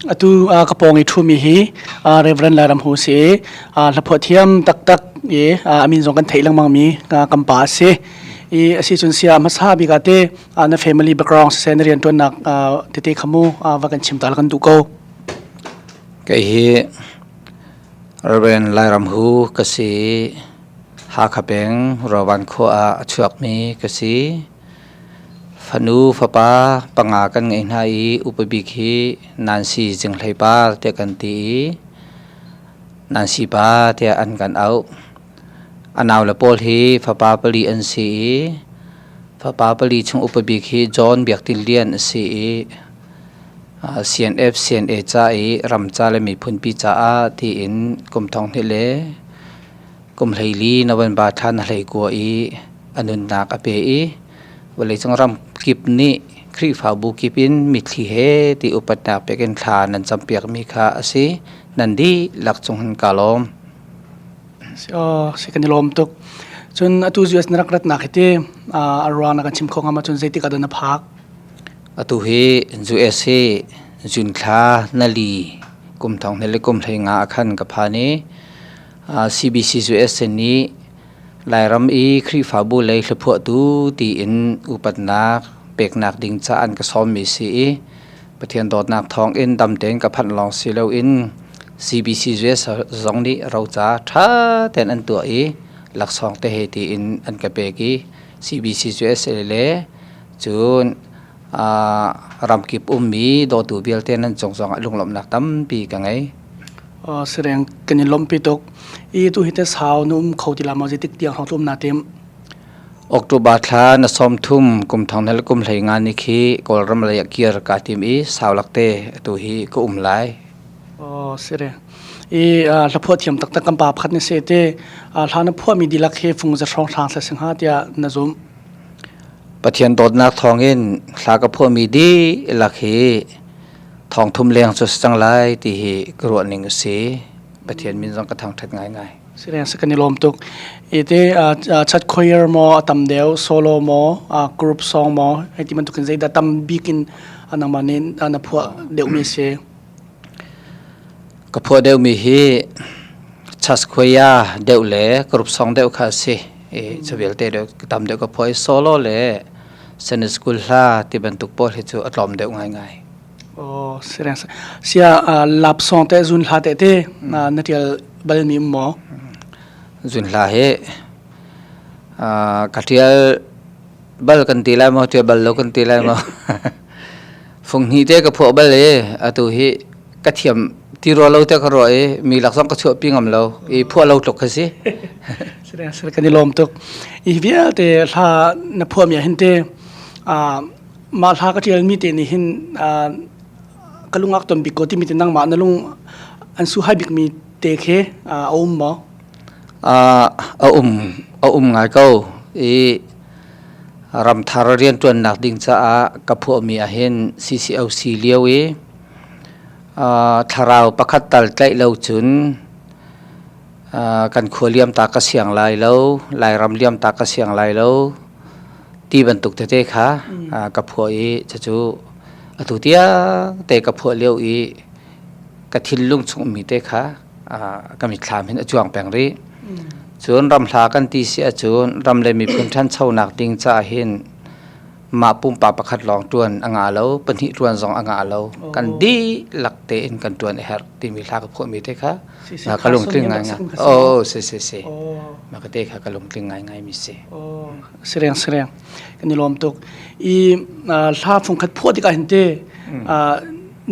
Atu ka pawng i ṭhumi hi Reverend Lairam Hu si i hlaphuah thiam taktak i a min zong kan theih lengmangmi kan pa a si. I a si cun sia hmasa bik ah te na family background siseh na rianṭuannak tete kha mu va kan chim ta kan duh ko. Kei hi Reverend Lairam Hu ka si i Hakha peng Ruavan khua ah a chuakmi ka si. Fanu fapa panga kan ngei hna i upa bik hi Nancy Zinghlei Par tiah kan ti i Nancy pa tiah an kan auh. A naule pawl hi fapa pali an si i fapa pali chung upa bik hi John Biak Tin Lian a si i CNF CNA ca i ram ca le miphunpi caah tiin kum thong hnih le kum 14 November thla na 19 i a nunnak a pe i vawleicung ram kip nih Khrihfabu kip in mitthli he ti upatnak pek in thla nan campiakmi kha a si. Nan dihlak cung hin kaa lawm. Si kan i lawm tuk. Cun atu US na rak ratnak hi ti a ruang na kan chim kho hnga ma cun zeitik ah dah na phak? Atu hi US hi June thla nali kum thong hnih le kum hlei nga ah khan ka phan i CBC US nih Lairam i Khrihfabu lei hlaphuahtu tiin upatnak peknak ding ca an ka sawmmi si i Pathian dawtnak thawng in dam tein ka phanh lawng si loin CBC US zong nih roca ṭha tein an tuah i laksawng te he tiin an ka pek i CBC US le cun ramkip ummi dawtu vialte nan cung zongah lunglawmhnak tampi ka ngei. Sireng kan in lawmhpi tuk. I tu hi te sau na um kho ti la maw zeitik tiang hrawng tlum na tim? October thla na 30 kum thong hel kum hlei nga ni khi Kawlram lei ah kir ka tim i sau lakte atu hi ka um lai. Sireng. I hlaphuah thiam taktak kan pa pakhat ni se te hla na phuah mi dihlak hi fung za hrawng hrang thla singha tiah na zum. Pathian dawtnak thawngin hla ka phuahmi dihlak hi thongthum leng cu si cang lai ti hi ka ruah ning a si. Pathian min zong ka thangṭhat ngaingai. Sireng si kan i lawm tuk. Ite chat choir maw a tam deuh, solo maw, group song maw, hei ti bantukin zeidah tam bik in nangmah nih na phuah deuhmi si? Ka phuah deuhmi hi church choir deuh le group song deuh kha a si. I cu vialte deuh tam deuh ka phuah i solo le Sunday school hla ti bantuk pawl hi cu a tlawm deuh ngaingai. Oh, sireng sia lap song te zun hla te te na tial bal mi um maw? Zun hla hi ka tial bal kan ti lai maw tial bal lo kan ti lai maw? Fung hnih te ka phuah bal i atu hi ka thiam ti rua lo te ka ruah i mi lak zong ka chuahpi ngam lo i phuah lo tluk ka si. Sir kan i lawm tuk. I vialte hla na phuah mi ah hin te mah hla ka tial mi te nih hin ka lungak ton bik ko timi te nangmah na lung an su hai bik mi te khi a um maw? A um a um ngai ko i Ramthar rianṭuannak ding caah ka phuahmi ahhin CCOC lio i thlarau pakhat tal tlaih lo cun kan khua liamtak ka siang lai lo, Lairam liamtak ka siang lai lo ti bantuk tete kha ka phuah i cucu atu tiang te ka phuah lio i ka thinlung chung ummi te kha ka mitthlam hin a cuang peng rih. Cun ramhla kan ti si ahcun ram le miphun ṭhanchonak ding caah hin mah pumpak pakhat lawng ṭuan a ngah lo, pahnih ṭuan zong a ngah lo. Kan dihlak tein kan ṭuan a herh timi hla ka phuahmi te kha ka lungtling ngaingai. Oh, si si si. Mah ka te kha ka lungtling ngaingai mi si. Oh, sireng sireng. Kan i lawm tuk. I hla fungkhat phuah tikah hin te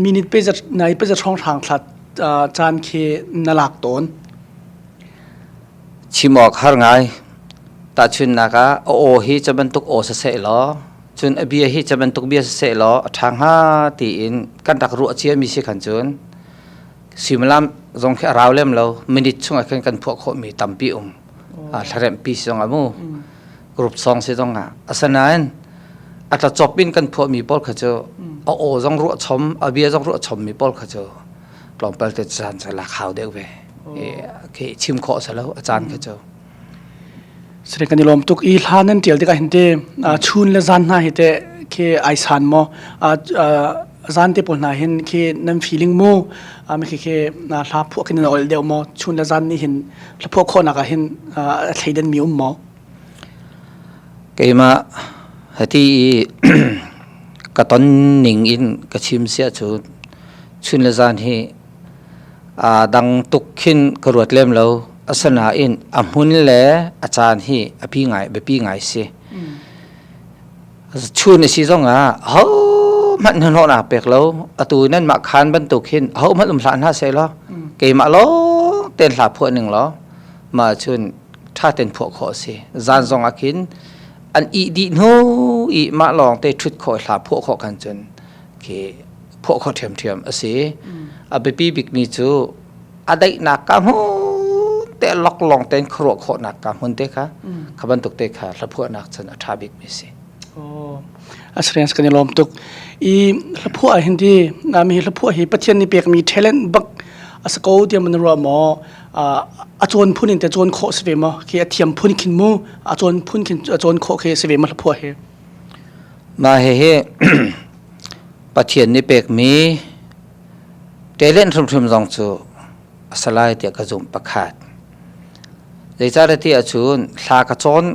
minute pe zat nai pe zat hrawng hrang thla caan khi na lak tawn? Chim awk har ngai. Tahchunhnak ah a aw hi cu bantuk aw siseh law cun a bia hi cu bantuk bia siseh law a ṭha hnga tiin kan rak ruah ciami si khan cun suimilam zong khi a rau lem lo. Minute chungah khin kan phuah khawhmi tampi um. Thlaremhpi si zong ah mu group song si zong ah asinain a tlacop in kan phuahmi pawl kha cu a aw zong ruah chom a bia zong ruah chommi pawl kha cu tlawmpal te caan cu lak hau deuh ve khi chim khawh si lo a caan kha cu. Sre kan i lawm tuk i hla nan tial tikah hin te chun le zan hna hi te khi ai san maw? Zan te pawl hna hin khi nan feeling mu mi khi khi hla phuah khin nan ol deuh maw? Chun le zan nih hin hla phuah khawhnak ah hin a thleidan mi um maw? Keimah hati i ka ton ning in ka chim siah cun chun le zan hi aa dang tuk khin ka ruat lem lo. Asinain a hmun le a caan hi a pi ngai biapi ngai si. Chun a si zongah hohmanh hnahnawhnak pek lo. Atu nanmah khaan bantuk hin hohmanh um hlah hna sehlaw keimah lawng tein hla phuah ning law mah cun ṭha tein phuah khawh a si. Zan zong ah khin an ih dih hnu i mah lawng te ṭhut khawh hla phuah khawh khan cun khi phuah khawh ṭhiamṭhiam a si. A biapi bikmi cu a daihnak ka hmun te loklong tein khuaruah khawhnak ka hmun te kha kha bantuk te kha hlaphuahnak cun a ṭha bikmi si. Oh, asrian kan i lawm tuk. I hlaphuah hin ti mi hlaphuah hi Pathian nih pekmi talent bak a si ko tiah man ruah maw? A cawn phun in te cawn khawh si ve maw? Khi a thiam phun khin mu a cawn phun khin a cawn khawh khi si ve maw hlaphuah hi? Mah hihi Pathian nih pekmi Talent hrimhrim zong cu a si lai tiah ka zumh pakhat. Zeicahtiah ti ahcun hla ka cawn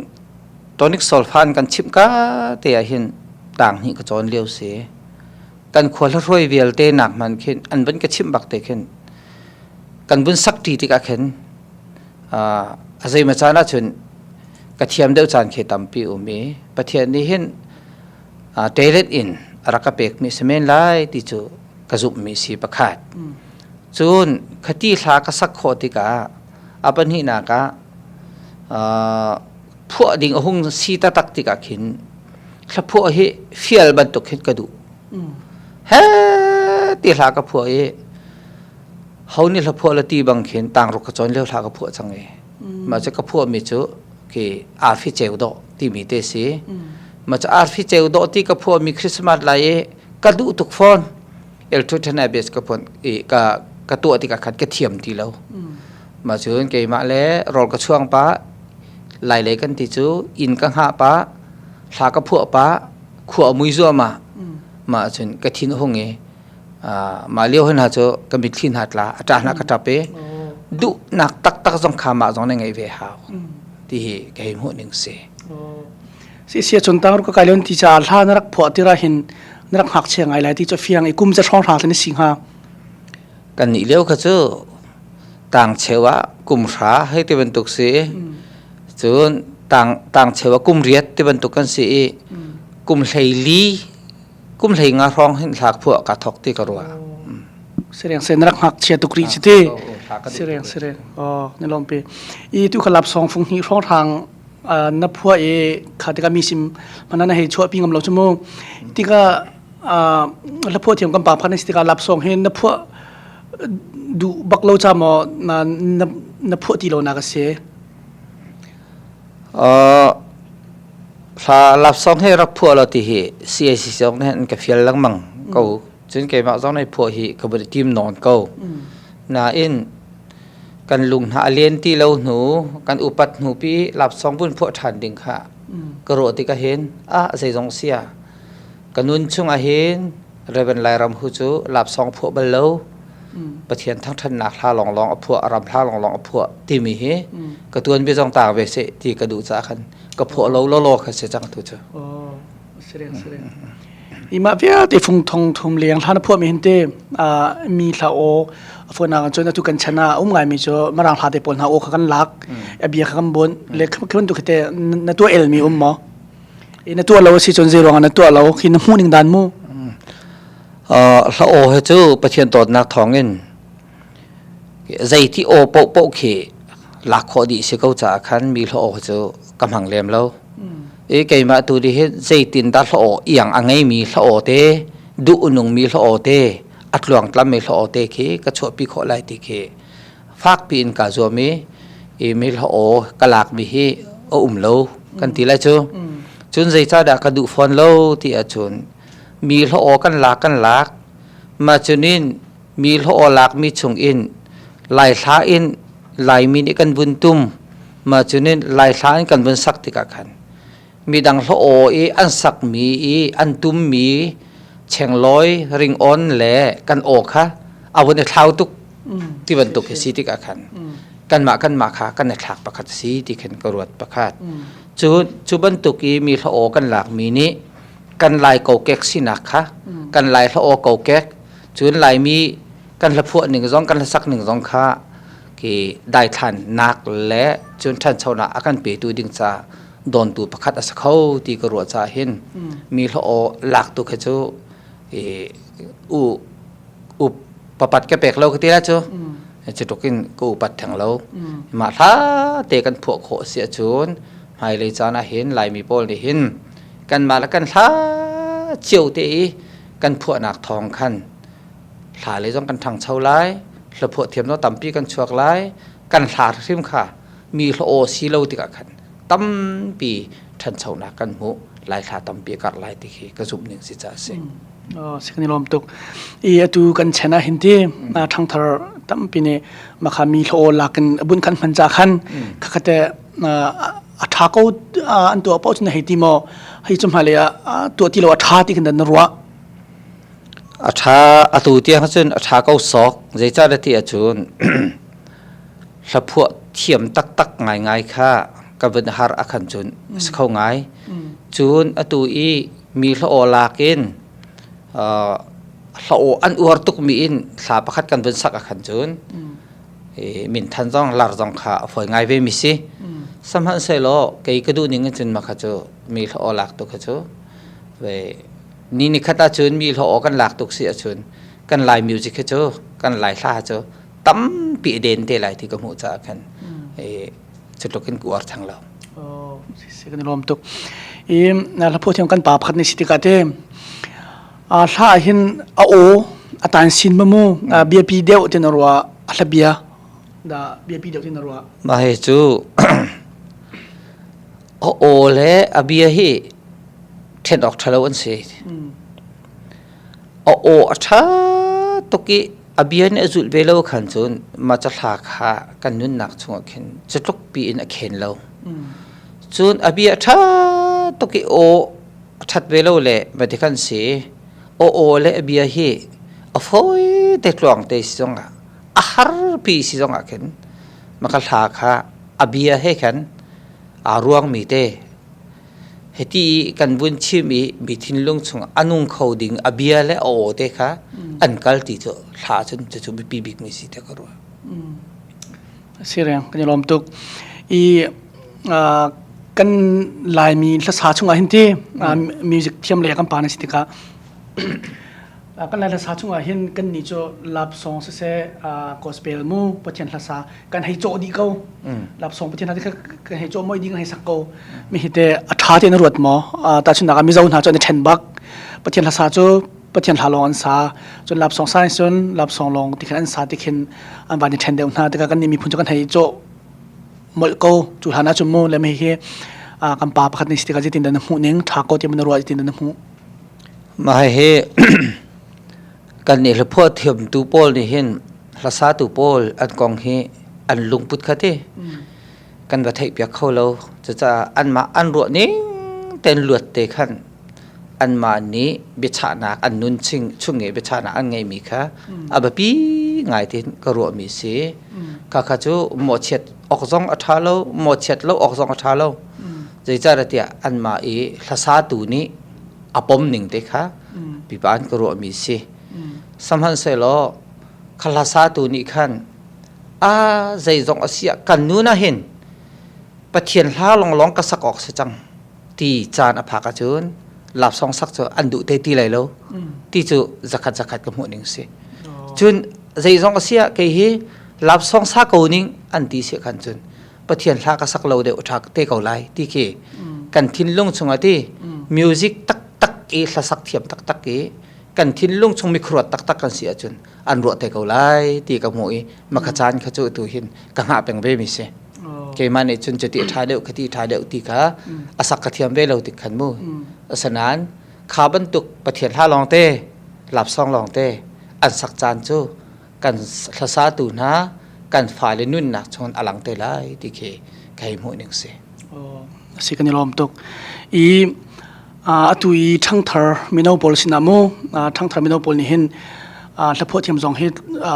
tonic solfa an kan chimh ka te ah hin tang hnih ka cawn lio si. Kan khua hlahruai vialte nak hmanh khin an van ka chimh bak te khin kan vun sak ṭi tikah khin a zeimaw caan ahcun ka thiam deuh caan khi tampi um i Pathian nih hin talent in a rak ka pekmi si men lai ti cu ka zumhmi si pakhat. Cun khati hla ka sak khawh tikah a pahnihnak ah phuah ding a hung si taktak tikah khin hlaphuah hi fial bantuk khin ka duh. He ti hla ka phuah i ho nih hlaphuah la ti bang khin tangruk ka cawn lio hla ka phuah cang i mah cu ka phuahmi cu khi arfi ceu dawh timi te si. Mah cu arfi ceu dawh ti ka phuahmi Christmas lai i ka duh tuk fawn Eltuthanabes ka phun i ka ka tuah tikah khan ka thiam ti lo mah cun keimah le rawl ka chuang pah lai lei kan ti cu inn ka hngah pah hla ka phuah pah khua mui zuama mah cun ka thin hung i mah lio hna cu ka mitthli hna tla a ṭah hna ka ṭap i duhnak taktak zong kha mah zong na ngeih ve hau ti hi ka hei hmuh ning si. Si sia cun tang ka kai lon ti ca hla na rak phuah tira hin na rak ngakchia ngai lai ti cu fiang i kum ca hrawng hrang te na si hnga. Kan nih lio kha cu tang cheu ah kum hra hei ti bantuk si cun tang tang cheu ah kum riat ti bantuk kan si i kum hlei li kum hlei nga hrawng hin hlak phuah ka thok ti ka ruah. Sireng sen rak ngakchia tuk rih si ti. Sireng sireng. Oh, ni lom pi. I tu khalap song fung hi hrawng hrang na phuah i kha tikah mi sim mana na hei chuahpi ngam lo cu mu tikah la phuah thiam kan pa phan si tikah lapsong hi na phuah duh bak lo cha maw na na phuah ti lo na ka si hla lapsong he rak phuah lo ti hi CAC zong nih an ka fial lengmang ko cun keimah zong nih phuah hi ka vun tim nawn ko nain Kan lung hna a len ti lo hnu, kan upat hnu pi lapsawng vun phuah ṭhan ding kha ka ruah tikah hin ah zeizong sia ka nun chungah hin Reverend Lairam hu cu lapsawng phuah bal lo Pathian thangṭhatnak hla lawnglawng a phuah ram hla lawnglawng a phuah timi hi ka tuanbia zong taang ve seh ti ka duh caah khan ka phuah lo lawlaw kha si cang tu cu. I mah vialte fung thong thum leng hla na phuahmi hin te mi hla aw a fuanak ah cun atu kan chan ah a um ngaimi cu Mirang hla te pawl hna aw kha kan lak a bia kha kan buan le khi bantuk khi te na tuah elmi um maw? I na tuah lo a si cun zei ruangah na tuah lo khi na hmuh ning dan mu? Hla aw he cu Pathian dawtnak thawngin zeiti aw paohpaoh khi lak khawh dih si ko caah khan mi hla aw cu ka hmang lem lo. I keimah tu nih hin zeitindah hla aw iang a ngeimi hla aw te, duh a nungmi hla aw te, a tluangtlammi hla aw te khi ka chuahpi khawh lai ti khi fakpi in kaa zuam i i mi hla aw ka lakmi hi a um lo kan ti lai cu. Cun zeicahdah ka duh fawn lo ti ahcun mi hla aw kan lak kan lak mah cunin mi hla aw lakmi chungin Lai hla in Laimi nih kan vun tum mah cunin Lai hla in kan vun sak tikah khan midang hla aw i an sakmi i an tummi Chenglawi ringawn le kan aw kha a vun i thlau tuk ti bantuk hi si tikah khan kanmah kanmah kha kan i thlak pakhat si ti khin ka ruat pakhat. Cu cu bantuk i mi hla aw kan lakmi nih kan Lai kokek sinak kha kan Lai hla aw kokek cun Laimi kan hlaphuah ning zong kan hlasak ning zong kha khi daithlannak le cun ṭhanchonak a kan petu ding ca dawntu pakhat a si kho ti ka ruah caah hin mi hla aw lak tu khi cu u u papat ka pek lo ka ti la cu cu tluk in ka upat theng lo mah hla te kan phuah khawh si ahcun hmailei caan ah hin Laimi pawl nih hin kanmah le kan hla cio te i kan phuahnak thawng khan hla lei zong kan ṭhangcho lai hlaphuah thiam zong tampi kan chuak lai kan hla hrim kha mi hla aw si lo tikah khan tampi ṭhanchonak kan hmuh lai hla tampi a karh lai ti khi ka zumh ning si ca a si. Oh, si kan i lawm tuk. I atu kan chen ah hin ti ṭhangthar tampi nih makha mi hla aw lak in abun khan hman ca khan khakate a ṭha ko an tuah paoh cun hei ti maw hei cu hmailei ah tuah ti lo a ṭha ti khin na ruah. A ṭha atu tiang cun a ṭha ko sawk zeicah ti ahcun hlaphuah thiam taktak ngaingai kha ka vun har a khan cun a si kho ngai. Cun atu i mi hla aw lak in hla aw an uar tukmi in hla pakhat kan vun sak a khan cun minthan zong lar zong kha a fawi ngai ve mi si. Sihmanhsehlaw kei ka duh ning in cun mah kha cu mi hla aw lak tu kha cu ve ni ni khat ahcun mi hla aw kan lak tuk si ahcun kan Lai music hi cu kan Lai hla cu tampi a den te lai ti ka hmuh caah khan cu tluk in ka uar theng lo. Oh, si kan i lawm tuk. I hlaphuah thiam kan pa pakhat nih si tikah te hla ah hin a aw a tan sin ma mu biapi deuh ti na ruah a hla bia da biapi deuh ti na ruah. Mah hi cu a aw le a bia hi ṭhen awk ṭha lo an si. A aw a ṭha tuk i a bia nih a zulh ve lo khan cun mah cahla kha kan nunnak chungah khin cutluk piin a khen lo. Cun a bia a ṭha tuk i aw a ṭhat ve lo le va ti khan si. Aw aw le a bia hi a fawi te tluang te si zongah a har pi si zongah khin mah ka hla kha a bia he khan aa ruangmi te Hiti i kan vun chim i mi thinlung chung a nung kho ding a bia le a aw te kha an kal ti cu hla cun cucu biapi bikmi si te ka ruah. Si reng kan i lawm tuk. I kan Laimi hlasa chungah hin ti music thiam le kan pa na si tikah kan Lai hlasa chungah hin kan nih cu love song siseh gospel mu Pathian hlasa kan hei cawh dih ko love song Pathian hla kan hei cawh moi ding kan hei sak ko mi hi te a ṭha te na ruat maw tahchunhnak ah Mizo hna cu an i ṭhen bak Pathian hlasa cu Pathian hla lawng an sa cun love song sa in cun love song lawng ti khin an sa ti khin an van i ṭhen deuh hna tikah kan nih miphun cu kan hei cawh molh ko cu hlan ah cun mu le mi hi kan pa pakhat nih si tikah zeitin dah na hmuh ning ṭha ko ti na ruah zeitin dah na hmuh Mah hi kan nih hlaphuah thiamtu pawl nih hin hlasatu pawl an kong hi an lungput kha ti kan va theihpiak kho lo. Cucaah anmah an ruah ning tein luat te khan anmah nih biachahnak an nun chung i biachahnak an ngeihmi kha a biapi ngai tiin ka ruahmi si. Khakha cu mawhchiat awk zong a ṭha lo, mawhchiat lo awk zong a ṭha lo. Zeicahtiah anmah i hlasatu nih a pom ning te kha pipa an ka ruahmi si. Sihmanhsehlaw kha hlasatu nih khan a zeizong a si ah kan nun ah hin Pathian hla lawnglawng ka sak awk si cang ti caan a phak ahcun love sak cu an duh te ti lai lo ti cu zakhat zakhat ka hmuh ning si. Cun zeizong a si ah kei hi love song sa ko ning an ti si khan cun Pathian hla ka sak lo deuh ṭha te ko lai ti khi kan thinlung chungah ti music taktak i hlasak thiam taktak i kan thinlung chung mikhuruat taktak kan si ahcun an ruah te ko lai ti ka hmuh i makha caan kha cu tu hin ka hngah peng ve mi si keimah nih cun cuti ṭha deuh khati ṭha deuh ti kha a sak ka thiam ve lo tik khan mu asanain kha bantuk Pathian hla lawng te lapsong lawng te an sak caan cu kan hlasatu hna kan fale nunnak chung a lang te lai ti khi ka hei hmuh ning si. Si kan i lawm tuk. I Atu i ṭhangthar mino pawl sinah mu ṭhangthar mino pawl nih hin hlaphuah thiam zong hi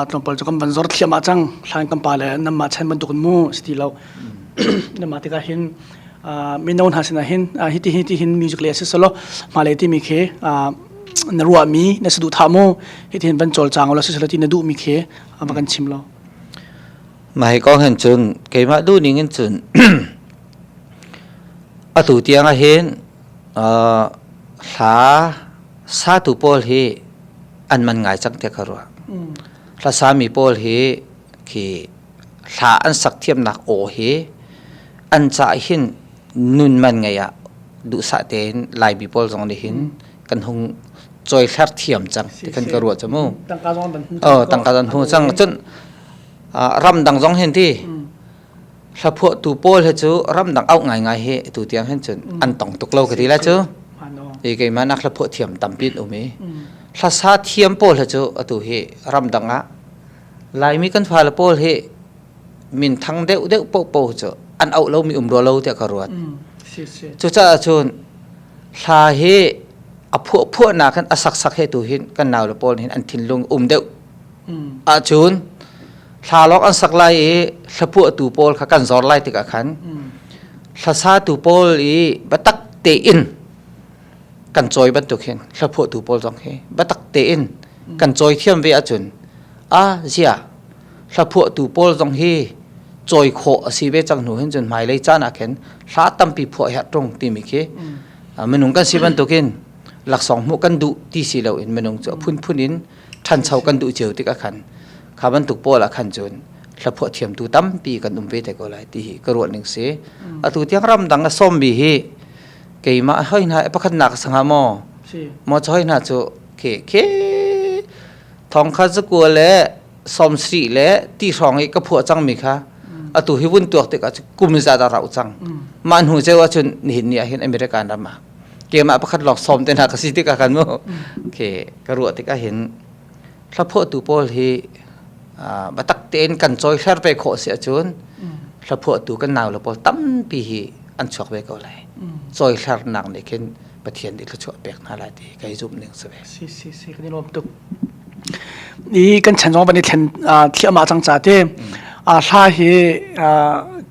tlawmpal cu kan van zor thliahmah cang. Hlan kan pa le nanmah chan bantukin mu si ti lo. Nanmah tikah hin mino hna sinah hin hiti hin ti hin music le si selaw hmailei timi khi na ruahmi na saduhthah mu hiti hin van cawlcang ulaw si selaw ti na duhmi khi va kan chim law. Mah hi kong hin cun keimah duh ning in cun atu tiang ah hin hla satu pawl hi an man ngai cang tiah ka ruah. Hla sami pawl hi khi hla an sak thiamnak aw hi an ca hin nun man ngei ah duhsah tein Laimi pawl zong nih hin kan hung cawihler thiam cang ti kan ka ruah cu mu. Tangka zong an hmu Oh, tangka zong hmu cang. Cun ramdang zong hin ti hlaphuahtu pawl he cu ramdang auh ngaingai hi tu tiang hin cun an tong tuk lo ka ti lai cu. I keimah nak hlaphuah thiam tampi an um i hlasa thiam pawl he cu atu hi ramdang ah Laimi kan fale pawl hi minthang deuh deuh paohpaoh cu an auh lomi um rua lo tiah ka ruat. Cucaah cun hla hi a phuahphuahnak hin a saksak he tu hin kan naule pawl hin an thinlung um deuh ahcun hla lawng an sak lai i hlaphuahtu pawl kha kan zor lai tikah khan hlasatu pawl i biatak tein kan cawi bantuk hin hlaphuahtu pawl zong hi biatak tein kan cawi thiam ve ahcun a zia hlaphuahtu pawl zong hi cawi khawh a si ve cang hnu hin cun hmailei caan ah khin hla tampi phuah herh ṭung timi khi minung kan si bantukin laksawng hmuh kan duh ti si loin minung cu a phunphun in ṭhancho kan duh cio tikah khan kha bantuk pawl ah khan cun hlaphuah thiamtu tampi kan um ve te ko lai ti hi ka ruah ning si. Atu tiang ramdang a sawmmi hi keimah hoi hna pakhatnak sangha maw maw hoi hna cu ke ke thong kha zakua le 70 le ti hrawng i ka phuah cangmi kha atu hi vun tuak tikah kum za dah rau cang. Mah hnu ceu ahcun nihin ni ah hin American ram ah keimah pakhat lawng sawm te hna ka si tikah kan mu ke ka ruah tikah hin hlaphuahtu pawl hi biatak tein kan cawihler ve khawh si ahcun hlaphuahtu kan nau le pawl tampi hi an chuak ve ko lai. Cawihlernak nih khin Pathian nih thluachuah pek hna lai ti kai zumh ning si ve. Si si si, kan i lawm tuk. I kan chan zong van i thlen thliahmah cang ca te hla hi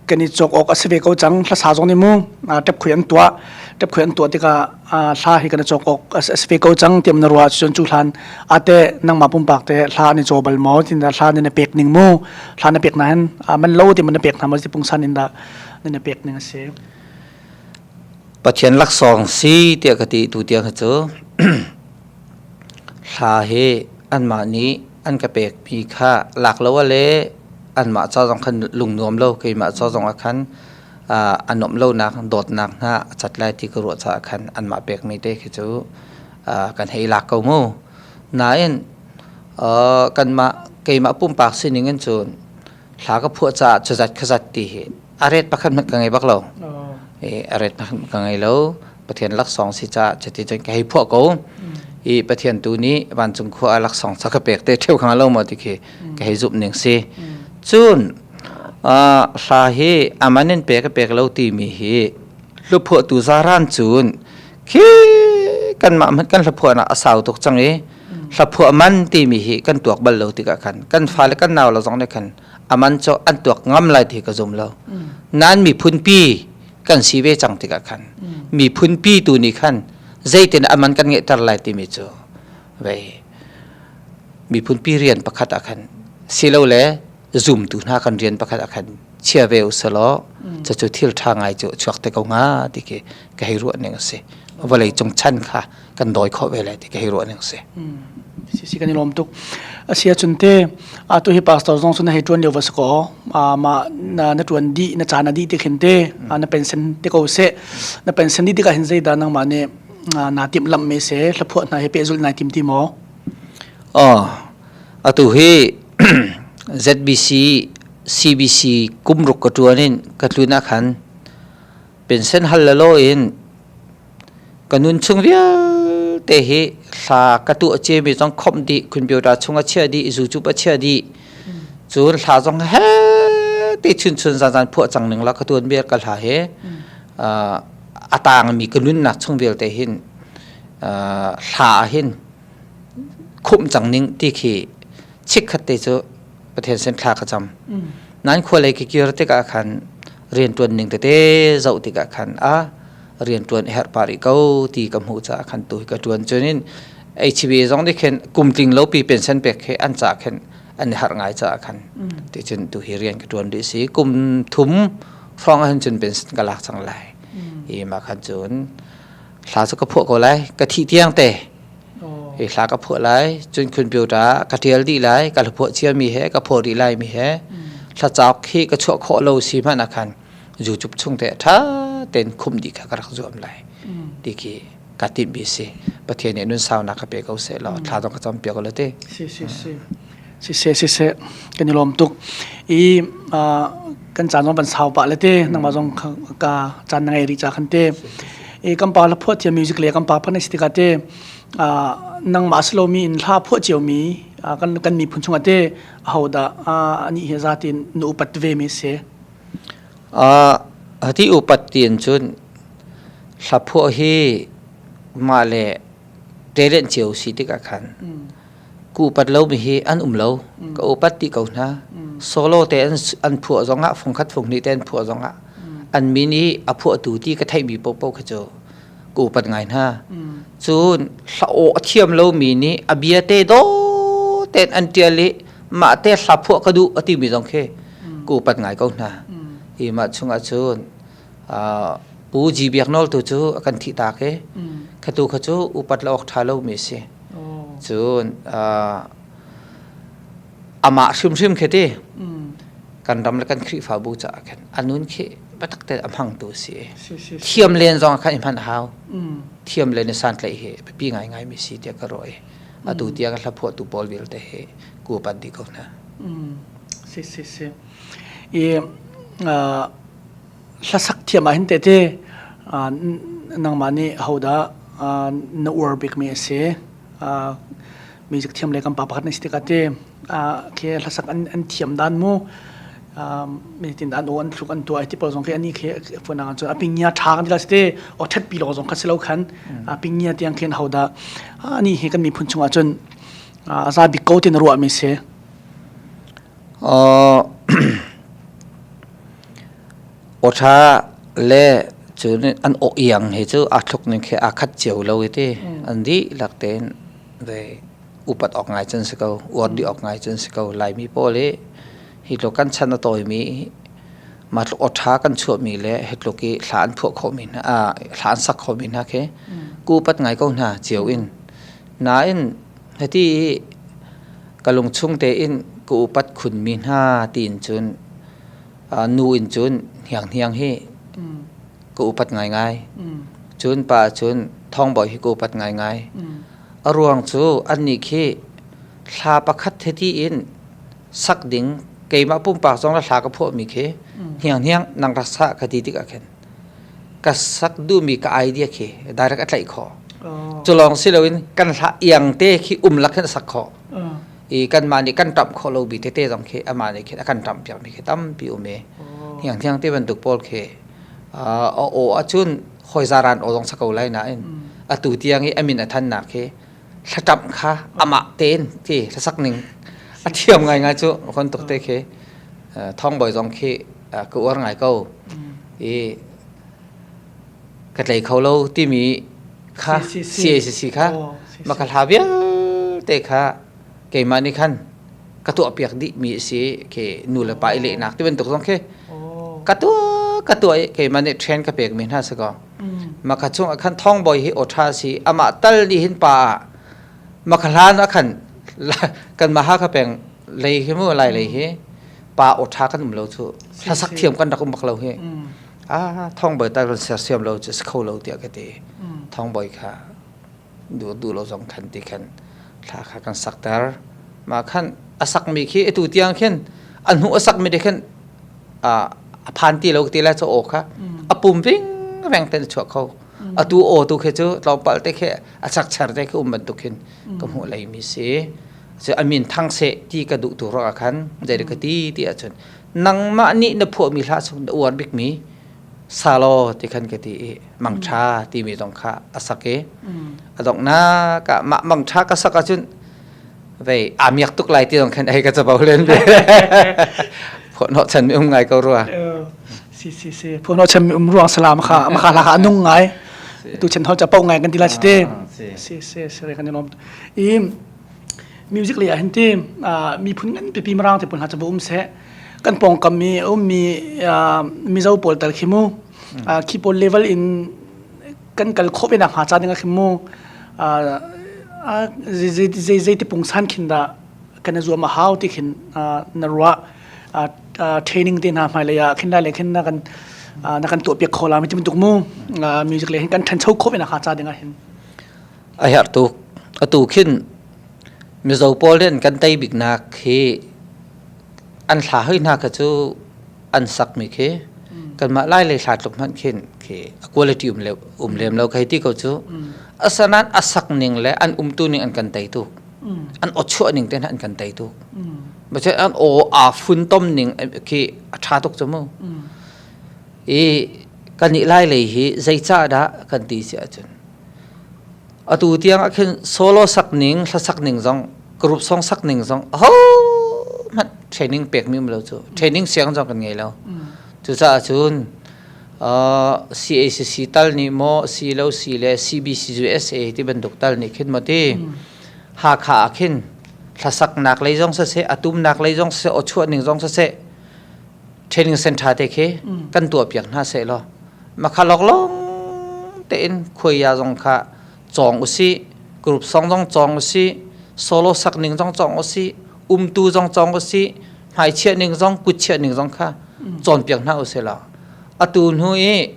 kan i cawk awk a si ve ko cang. Hlasa zong nih mu tep khui an tuah, tep khui an tuah tikah hla hi kan i cawk awk a si ve ko cang tiam na ruah cun cu hlan ate nangmah pumpak te hla an i caw bal maw tin hla na pek ning mu hla na pek na hin man lo ti man na pek hna maw ti pungsan in dah na pek ning a si? Pathian laksawng si tiah ka ti. Tu tiang hi cu hla hi anmah nih an ka pekmi kha lak lo ah le anmah ca zong khan lungnuam lo, keimah ca zong ah khan a nuamh lonak dawtnak hna a cat lai ti ka ruah caah khan anmah pekmi te khi cu kan hei lak ko mu. Nain kanmah keimah pumpak sining in cun hla ka phuah caah cuzat khazat ti hi a ret pakhat hmanh ka ngei bak lo. A ret pakhat ka ngei lo. Pathian laksawng si caah cuti cun ka hei phuah ko i Pathian tu nih vancung khua ah laksawng ca ka pek te ṭheu kha lo maw ti khi ka hei zumh ning si. Cun hla hi aman in pek ka pek lo timi hi hluphuahtu zaran cun khi kanmah hmanh kan hlaphuahnak a sau tuk cang i hlaphuah man timi hi kan tuak bal lo tikah khan kan fale kan nau le zong nih khan aman cu an tuak ngam lai ti ka zum lo. Nan miphunpi kan si ve cang tikah khan miphunpi tu nih khan zeitin aman kan ngeihter lai timi cu vei miphunpi rian pakhat ah khan silole zumtu hna kan rian pakhat ah khan chia ve usalaw cucu thil ṭha ngai cu chuak te ko hnga ti khi ka hei ruah ning a si. Vawlei cung chan kha kan dawi khawh ve lai ti ka hei ruah ning si. Si si, kan i lawm tuk. Asia cun te atu hi pastor zong cu na hei ṭuan lio va si ko ma na na ṭuan dih na caan a dih ti khin te na pension te ko seh. Na pension dih tikah hin zeidah nangmah nih naa timh lamh me se hlaphuah hna he pehzulh nai tim ti maw? Oh, atu hi ZBC CBC kumruk ka ṭuan in ka tlun ah khan pension hal lo in Ka nun chung vialte hi hla ka tuah ciami zong khawmh dih, computer chung a chiah dih, YouTube a chiah dih. Cun hla zong he te chun chun zan zan phuah cang ning la ka tuan bia ka hla he a tangmi ka nunnak chung vialte hin. Hla ah hin khumh cang ning ti khi chikkhat te cu Pathian sin thla ka cam. Nan khua lei ka kir tikah khan rianṭuan ning tete zoh tikah khan a rianṭuan a herh pah rih ko ti ka hmuh caah khan tu hi ka ṭuan. Cunin HB zong nih khin kum tling lo pi pension pek khi an ca khin an i harh ngai caah khan ticun tu hi rian ka ṭuan rih si. Kum thum hrawng ahhin cun pension ka lak cang lai. Hi mah khan cun hla cu ka phuah ko lai. Ka thih tiang te hi hla ka phuah lai. Cun computer ah ka ṭial dih lai. Ka hlaphuah ciami he ka phuah rih lai mi he hla cauk hi ka chuah khawh lo si hmanh ah khan YouTube chung te ṭha tein khumh dih kha ka rak zuam lai ti khi ka timhmi si. Pathian nih nun saunak ka pe ko seh law thla zong ka campiak ko la ti. Si si si. Siseh siseh kan i lawm tuk. I kan caan zong van sau pah le te nangmah zong ka caan na ngei rih ca khan te. I kan pa la phuah cia music le kan pa phan si tikah te nangmah si lomi in hla phuah cio mi kan kan miphun chungah te aho dah ani hi za tin nu upat ve mi si. Hati upat tiin cun hla phuah hi mah le talent cio si tikah khan ku upat lomi hi an um lo. Ka upat ti ko hna. Solo te an phuah zongah fungkhat funghnih te an phuah zongah an min i a phuahtu ti ka theihmi paohpaoh kha cu ka upat ngai hna. Cun hla aw a thiam lomi nih a bia te dawh tein an ṭial i mah te hla phuah ka duh a timi zong khi ka upat ngai ko hna. Hi mah chungah cun Pu G Biak Nawl tu cu a kan thih tak i khatu kha cu upat lo awk ṭha lomi a si. Cun amah hrimhrim khi ti kan ram le kan Khrihfabu caah khan a nun khi biatak tein a hmangtu a si. Thiam len zong khan i hman a hau. Thiam len i santlaih hi biapi ngaingai mi si tiah ka ruah i atu tiang hla phuahtu pawl vialte hi ku pat dih ko hna. Si si si. I hlasak thiam ah hin tete nangmah nih hodah na uar bikmi a si? Music thiam le kan pa pakhat na si tikah te khi hlasak an thiam dan mu mi tin an aw an thluk an tuah ti pawl zong khi ani khi funang cun a pingya tha kan ti la si te aw that pi lo zong kha si lo khan a pingya tiang khin hodah ani hi kan miphun chungah cun a za bik ko tin ruah mi si. Awṭha le cun an aw iang hi cu aa thluk ning khi aa khat cio lo i ti. An dihlak tein ve upat awk ngai cun si ko, uar dih awk ngai cun si ko. Laimi pawl hi hi tluk kan chan a tawimi mah tluk awṭha kan chuahmi le hi tluk i hla an phuah khawhmi hna, hla an sak khawhmi hna khi ku upat ngai ko hna cio in. Nain hiti i ka lungchung tein ka upat khunmi hna tiin cun nu in cun hnianghniang hi ka upat ngaingai. Cun pa cun thawngbawi hi ka upat ngaingai. A ruang cu annih khi hla pakhat hiti in sak ding keimah pumpak zong le hla ka phuahmi khi hnianghniang nang rak sa ka ti tikah khin ka sak duhmi ka idea khi direct a tlaih khawh. Cu lawng si loin kan hla iang te khi um lak khin a sak khawh. I kanmah nih kan ṭamh khawh lo bi tete zong khi amah nih khin a kan ṭamh piakmi khi tampi um i hiang thiang te bantuk pawl khi a aw ahcun hawi zaran aw zong sa ko lai nain atu tiang i a min a thannak khi thlaṭamh kha amah tein ti hlasak ning a thiam ngaingai cu kon tuk te khi thawngbawi zong khi ka uar ngai ko i ka tlei kho lo timi kha CACC kha ma ka hla vialte kha keimah nih khan ka tuah piak dih mi a si khi nu le pa i lehnak ti bantuk zong khi ka tuah ka tuah i keimah nih train ka pek mi hna si ko ma kha chung ah khan thawngbawi hi aw ṭha si amah tal nih hin pa ah ma kha hlan ah khan kan maha kha peng lei hi mu lai lei hi pa aw ṭha kan um lo cu hlasak thiam kan rak um bak lo hi ah thawngbawi tal kan sersiam lo cu si kho lo tiah ka ti thawngbawi kha duh duh lo zong khan ti khan thla kha kan sakter mah khan a sakmi khi atu tiang khin a hnu a sakmi te khin a phan ti lo ti lai cu aw kha a pum ving veng ten chuah kho atu aw tu khi cu tlawmpal te khi a chakchar te khi um bantuk khin ka hmuh lei mi si cu a min thang seh ti ka duh tu ruangah khan zei ka ti ti ahcun nangmah nih na phuahmi hla chung na uar bikmi. Salo ti khan ka ti i mangṭha timi zong kha a sak i a donghnak ah mah mangṭha ka sak ahcun vei aa miak tuk lai ti zong khan ei ka capo len ve. Phuah chan mi um ngai ko rua. Si si si phuah chan mi um ruang salam kha ma kha la kha nung ngai. Tu chen hol capo ngai kan ti la si te. Si si si re kan i lawm. I music lei ah hin ti miphun ngan pipi marang te pun hna capo um seh. Kan pawngkam i a ummi Mizo pawl tal khi mu khi pawl level in kan kal khawh ve nak hnga ca ding ah khin mu zei zei ti pungsan khin dah kan i zuam a hau ti khin na ruah? Training te hna hmailei ah khin lai le khin na kan na kan tuah piak kho la mi ti bantuk mu music le hin kan ṭhancho khawh ve nak hnga ca ding ah hin. A herh tuk. Atu khin Mizo pawl nih an kan tei biknak hi an hla hoi hna kha cu an sakmi khi kanmah Lai lei hla tluk hmanh khin khi a quality um le um lem lo kai ti ko cu. Asanain a sak ning le an umtu ning an kan tei tuk, an aw chuah ning te an kan tei tuk. Bace an aw aa funtom ning khi a ṭha tuk cu mu. I kan i Lai lei hi zeicah dah kan ti si ahcun atu tiang ah khin solo sak ning, hla sak ning zong, group song sak ning zong ho hmanh training pek mi um lo cu. Training siang zong kan ngei lo. Cucaah cun CACC tal nih maw si lo si le CBC USA ti bantuk tal nih khin maw ti Hakha ah khin hlasaknak lei zong siseh, a tumnak lei zong siseh, aw chuah ning zong siseh, training center te khi kan tuah piak hna seh law makha loklong tein khuaiya zong kha cawng usih, group song zong cawng usih, solo sak ning zong cawng usih, umtu zong cawng usih, hmaichiah ning zong kutchiah ning zong kha cawnpiak hna usih law atu hnu i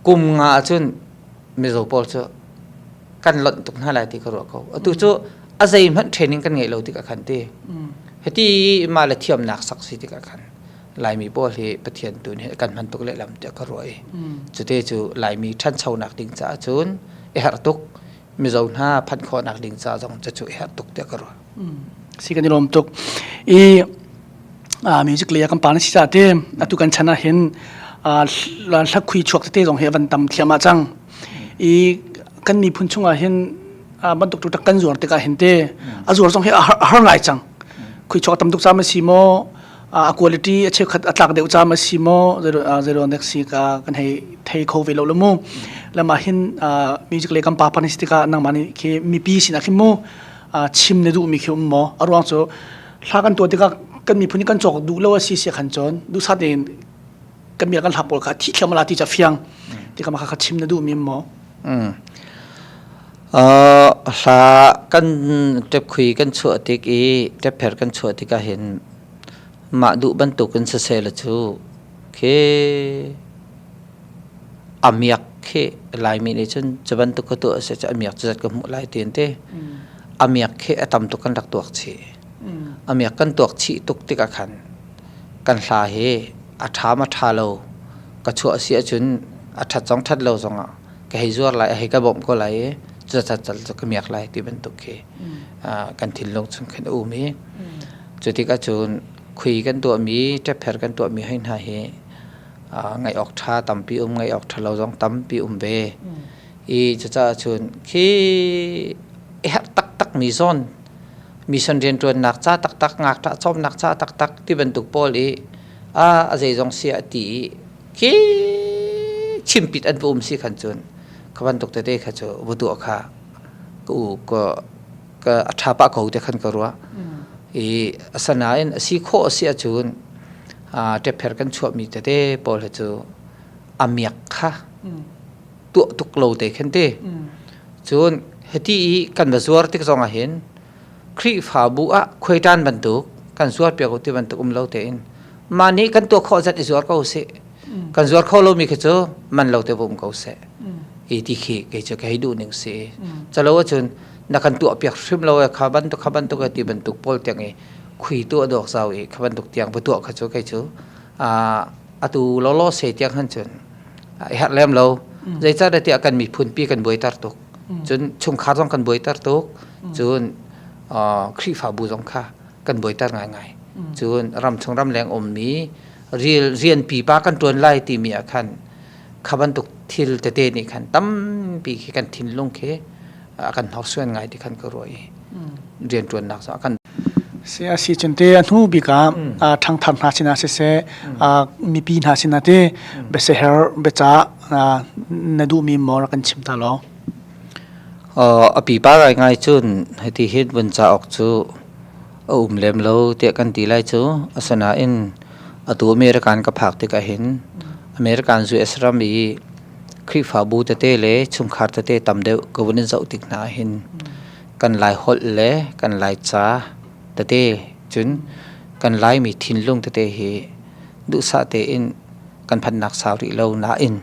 kum nga ahcun Mizo pawl cu kan lonh tuk hna lai ti ka ruah ko. Atu cu a zeihmanh training kan ngeih lo tikah khan ti. Hiti mah le thiamnak sak si tikah khan Laimi pawl hi Pathian tu nih kan hman tuk lehlam tiah ka ruah i cute cu Laimi ṭhanchonak ding caah cun i herh tuk. Mizo hna phanh khawhnak ding ca zong cucu i herh tuk tiah ka ruah. Si kan i lawm tuk. I music lei ah kan pa na si ca te atu kan chan ah hin hlakhui chuak tete zong hi a van tam thiam ah cang. I kan miphun chungah hin bantuk tu kan zuar tikah hin te a zuar zong hi a har ngai cang. Khui chuak tam tuk ca ma si maw, a quality a cheukhat a tlak deuh ca ma si maw, zero nek si ka kan hei thei kho ve lo lo mu. Lama hin music le kan pa pa ni si tikah nangmah nih khi mipi sinah khin mu chim na duhmi khi um maw? A ruang cu hla kan tuah tikah kan miphun nih kan cawk duh lo a si si khan cun duhsah tein kan bia kan hla pawl kha thi thiam la ti ca fiang ti ka kha chim na duhmi um maw? Hla kan ṭepkhui kan chuah tik i ṭepher kan chuah tikah hin mah duh bantukin siseh la cu khi a miak khi Laimi nih cun cu bantuk ka tuah a si cu a miak cu zat ka hmuh lai ti an ti. A miak khi a tam tuk kan rak tuak chih. A miak kan tuak chih tuk tikah khan kan hla hi a ṭha ma ṭha lo ka chuah a si ahcun a ṭhat zong ṭhat lo zongah ka hei zuar lai, a hei ka bawmh ko lai i cucaah cal cu ka miak lai ti bantuk khi kan thinlung chung khin a um i cu tikah cun khui kan tuahmi, ṭepher kan tuahmi hoi hna hi ngaih awk ṭha tampi um, ngaih awk ṭha lo zong tampi um ve. I cucaah cun khi herh taktak mi zawn mission rianṭuannak ca taktak, ngakṭah cawmnak ca taktak ti bantuk pawl i a zeizong si ah ti i khi chimpit an va um si khan cun kha bantuk tete kha cu va tuah kha ka u ka ka a ṭha pah ko te khan ka ruah. I asanain a si khawh a si ahcun ṭepher kan chuahmi tete pawl hi cu a miak kha tuah tuk lo te khan ti. Cun hiti i kan va zuar tik zong ah hin Khrihfabu ah khuaiṭan bantuk kan zuar piak u ti bantuk um lo tein mah nih kan tuah khawh zat i zuar ko sih. Kan zuar kho lomi khi cu man lo te va um ko seh. I ti khi kei cu ka hei duh ning si. Calo ahcun na kan tuah piak hrim lo e kha bantuk kha bantuk ti bantuk pawl tiang i khui tuah dawk zau i kha bantuk tiang va tuah kha cu kei cu atu lawlaw se tiang han cun i herh lem lo. Zeicahtiah tiah kan miphun pi kan buaitar tuk. Cun chungkhar zong kan buaitar tuk. Cun Khrihfabu zong kha kan buaitar ngaingai. Cun ramchung ramleng ummi rian pipa kan ṭuan lai timi ah khan. Kha bantuk thil tete nih khan tampi khi kan thinlung khi a kan hnorsuan ngai ti khan ka ruah i rianṭuannak zong a kan Si a si cun te a hnu bik ah ṭhangthar hna sinah siseh mipi hna sinah te biaseher biacah na duhmi maw rak kan chim ta law. A pipa ngaingai cun hiti hin vun cauk cu a um lem lo tiah kan ti lai cu. Asinain atu American ka phak tikah hin American US ram i Khrihfabu tete le chungkhar tete tam deuh ka vun in zoh tik hna hin kan Lai holh le kan Laica tete cun kan Laimi thinlung tete hi duhsah tein kan phannak sau rih lo nain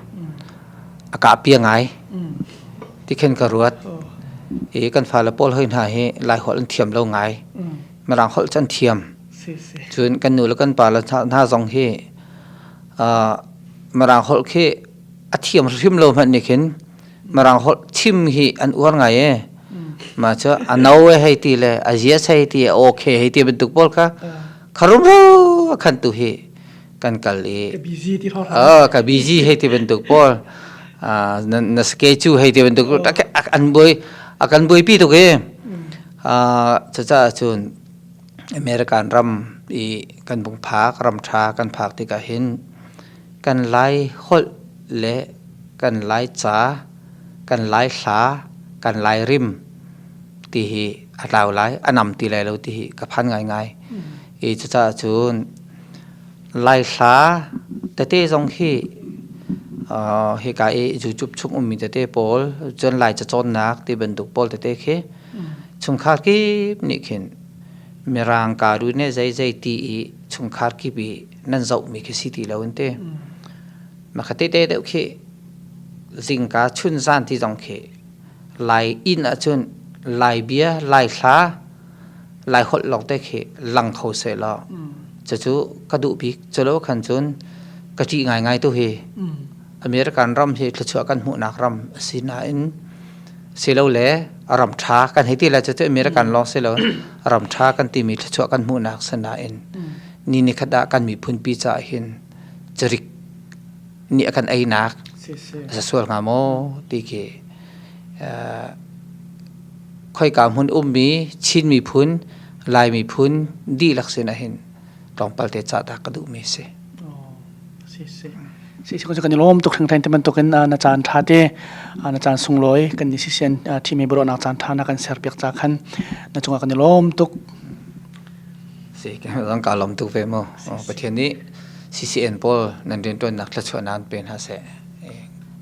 a kahpia ngai ti khin ka ruat. I kan fale pawl hoi hna hi Lai holh an thiam lo ngai. Mirang holh cu an thiam. Cun kan nu le kan pa le hna zong hi Mirang holh khi a thiam hrim lo hmanh nih khin Mirang holh chim hi an uar ngai e. Mah cu a no e hei ti le a yes hei ti a okay hei ti bantuk pawl kha kharumro khan tu hi kan kal i ka busy ti ka busy hei ti bantuk pawl na schedule hei ti bantuk an buai a kan buaipi tuk i cucaah cun American ram i kan bung phak ram ṭha kan phak tikah hin kan Lai holh le kan Lai ca kan Lai hla kan Lai rim ti hi a tlau lai a nam ti lai lo ti hi ka phan ngaingai i cucaah cun Lai hla tete zong hi hika i YouTube chung ummi tete pawl cun Lai cacawnnak ti bantuk pawl tete khi chungkhar kip nih khin Mirang karu ne zeizei ti i chungkhar kip i nan zohmi khi si ti lo an ti. Mah tete deuh khi zingka chun zan ti zong khi Lai inn ahcun Lai bia, Lai hla, Lai holh lawngte khi lang kho sehlaw cucu ka duh bik. Culo khan cun ka ṭih ngaingai tu hi. American ram hi thluachuah kan hmuhnak ram a si nain silole ram ṭha kan hei ti lai cucu American lawng si lo ram ṭha kan timi thluachuah kan hmuhnak si nain ni nikhat ah kan miphunpi caah hin carik nih a kan einak a si sual hnga maw ti khi khoika hmun ummi Chin miphun Lai miphun dihlak sin ah hin tlawmpal te cah ta ka duhmi a si. Si si kan i lawm tuk hringhran te bantukin na caan ṭha te na caan sunglawi kan ni sisian thimi buruahnak caan ṭha na kan serpiak ca khan na cungah kan i lawm tuk. Si kan ka lawm tuk ve mu. Pathian nih CCN pawl nan rianṭuannak thluachuah nan pe hna seh.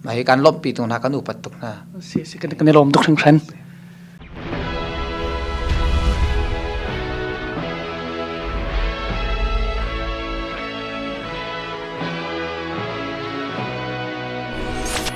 Mah hi kan lawmhpi tuk hna kan upat tuk hna. Si si kan i lawm tuk hringhran.